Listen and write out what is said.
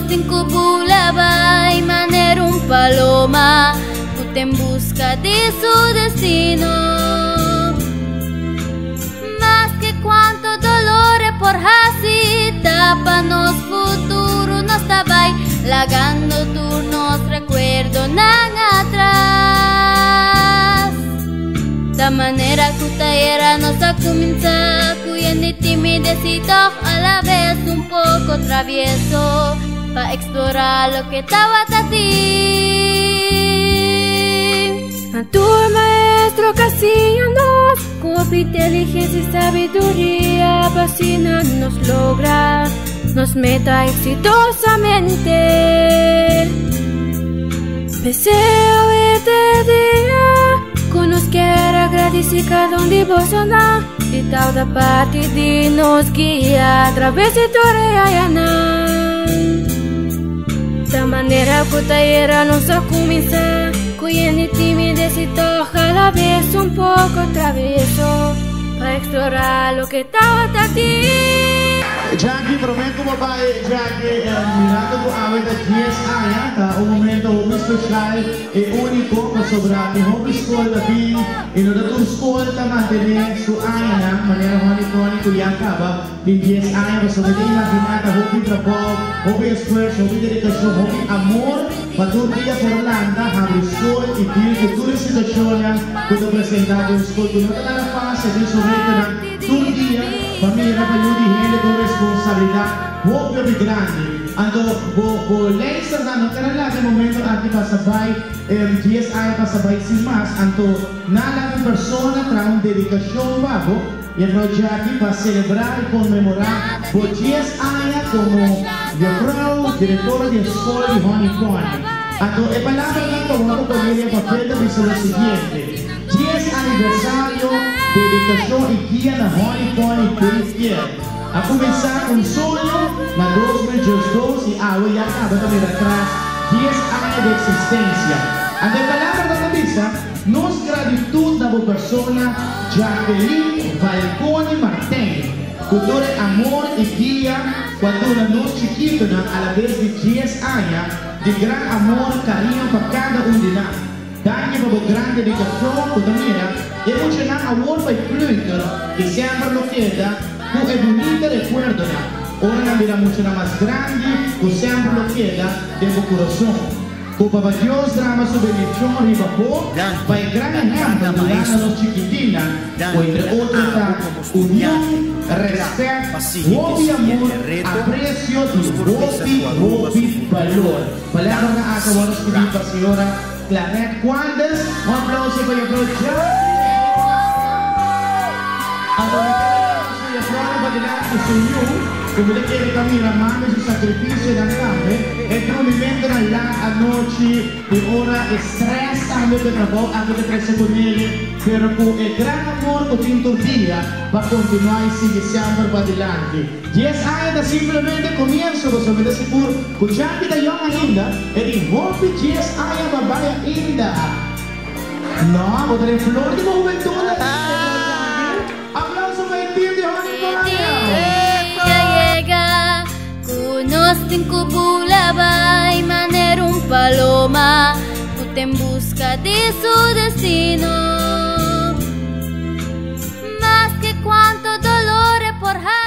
tin ku bula bai manera un paloma ku ta en buska di su destino. Maske kuantu dolor e por hasi, ta pa nos futuro nos ta bai, lagando tur nos rekuerdonan atras. Ta manera ku ta era nos a kuminsá, ku yen di timides i tòg a la bes un poko travieso, pa eksplorá loke tabata tin. Tur maestro ku a siña nos ku inteligensia i sabiduria pa asina nos logra nos meta eksitosamente. P'esei awe ta e dia ku nos kier gradisí kada un di bosonan di tabata parti di nos guia atraves di tur e añanan. Ta manera ku ta era nos a kuminsá ku yen di timides i tòg a la bes un poko travieso pa eksplorá loke tabata tin. Jackie, promé ku bo bai, Jackie, mirando ku awe ta 10 aña, ta un momento hopi spesial i úniko pasobra tin hopi skol ta bin i no ta tur skol ta mantené su añanan manera Honey Pony ku ya kaba tin 10 aña pasobra mi ta imaginá ta hopi trabou, hopi esfuerso, hopi dedikashon, hopi amor pa tur dia por lanta, habri skol i deal ku tur e situashonnan ku ta presentá den skol ku no ta nada fásil, tin su retonan. Tur dia pa mira pa yu di hende ta un responsabilidat hopi hopi grandi. Anto bo bo leisternan no kere laga e momento aki pasa bai, 10 aña pasa bai sin mas. Anto nan laga un persona traha un dedikashon pa bo, Juffrouw Jackie, pa selebrá i konmemorá bo 10 aña komo juffrouw direktora di e skol di Honey Pony. Anto e palabranan ku bo a pone riba papel ta bisa lo siguiente. 10 aniversario dedikashon i guia na Honey Pony Daycare a kuminsá ku un soño na 2012 i awe ya kaba ta mira atras 10 aña di eksistensia. Anto e palabranan ta bisa, Nos gratitut na bo persona Jacqueline Valconi Martijn ku tur e amor i guia ku a duna nos chikitonan alabes di 10 aña di gran amor, kariño pa kada un di nan. Danki pa bo gran dedikashon ku ta mira e muchanan awor bai kleuter i semper lo keda ku e bunita rekuerdonan ora nan bira muchanan mas grandi ku semper lo keda den bo kurason. Ku Papa Dios drama su bendishon riba bo pa e gran ehèmpel durando nos chikitinnan ku entre otro ta union, rèspèt, hopi amor, apresio i hopi hopi balor. Palabranan aki a wòrdu skibí pa señora Claret Quandes. Un aplauso pa Juffrouw Jackie. Anto mi ta laga su juffrouwnan padilanti su yu, ku mi ta kere ta mira mami su sakrifisionan tambe, e drumimentonan lat anochi i ora e stress tambe ku e trabou aki ta trese ku nele, pero ku e gran amor ku tin tur dia pa kontinuá i sigui semper padilanti. 10 aña ta simplemente comienzo, pasobra mi ta sigur cu Jackie ta yong ainda, e tin hopi 10 aña pa bay ainda. No, bo ta den flor di bo hubentud ainda, Jackie. Aplauso pa e team di Honey Fire! Dia yega ku nos tin ku bula bai manera un paloma ku ta en buska di su destino. Maske kuantu dolor e por hasi.